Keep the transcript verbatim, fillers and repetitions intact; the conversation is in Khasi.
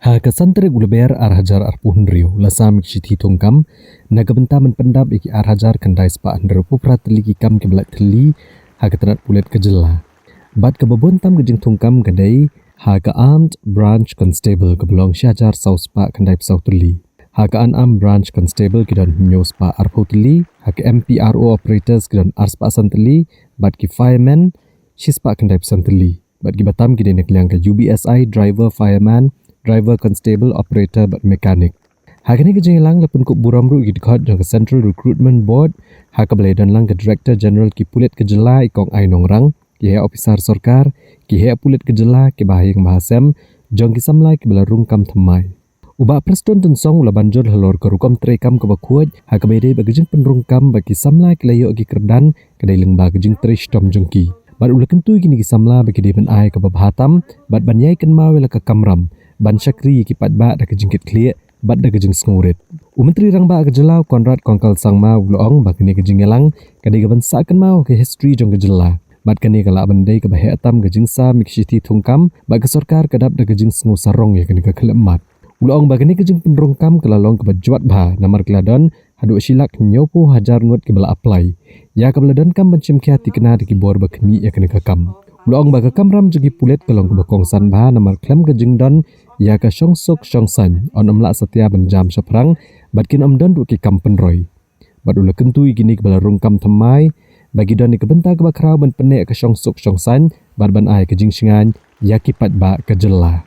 Ha ka san tarik u Lber ar hajar arphew hynriew la sam ïa ki shithi thungkam na ka bynta ban pyndap ïa ki ar hajar khyndai spah hynriewphew phra tylli ki kam kiba laitthylli ha ka tnat pulit ka jylla. Bad kaba bun tam ka jingthungkam ka dei ha ka Armed Branch Constable kaba long shi hajar saw spah khyndaiphew saw tylli. Ha ka Unarmed Branch Constable ki don hynñiew spah arphew tylli, ha ka M P R O Operators ki don ar spah san tylli, bad ki Firemen shi spah khyndaiphew san tylli. Bad kiba tam ki dei na ka liang ka U B S I, Driver, Fireman, Driver, Constable, Operator bad Mechanic. Ha kane ka jingïalang la pynkup burom ruh ïa ki dkhot jong ka Central Recruitment Board, ha kaba la ïadon lang ka Director General ki pulit ka jylla i Kong Ai Nongrang, ki heh ophisar sorkar, ki heh pulit ka jylla, ki bahaïing bahasem jong ki samla kiba la rung kam thymmai. U Bah Prestone Tynsong u la ban jur halor ka rukom treikam kaba khuid, ha kaba ïadei bad ka jingpynrung kam ba ki samla ki la ïoh ki kyrdan ka dei lyngba ka jingtrei shitom jong ki. Bad u la kyntu ïa kine ki samla ba ki dei ban ai kaba bha tam bad ban ïai kynmaw ïa la ka kamram ban shakri ïa ki paidbah da ka jingkitkhlieh bad da ka jingsngewrit. U Myntri Rangbah ka jylla u Conrad Kongkal Sangma u la ong ba kane ka jingïalang ka dei ka ban sah kynmaw ka history jong ka jylla. Bad kane ka lah ban dei kaba heh tam ka jingsam ïa ki shithi thungkam bad ka sorkar ka dap da ka jingsngewsarong ïa kane ka khyllipmat. U la ong ba kane ka jingpynrung kam ka la long kaba jwat bha namar ka la don haduh shi lak hynñiewphew hajar ngut kiba la apply. Ïa kaba la donkam ban shim khia thikna da ki bor ba khmih ïa kane ka kam. U la ong ba ka kamram jong ki pulit ka long kaba kongsan bha namar khlem ka jingdon ïa ka shongsuk shongsaiñ, yn ym lah satia ban jam shaphrang bad kin ym don ruh ki kam pynroi. Bad u la kyntu ïa kine kiba la rung kam thymmai ba ki don ïa ka bynta kaba khraw ban pynneh ïa ka shongsuk shongsaiñ bad ban ai ka jingshngaiñ ïa ki paidbah ka jylla.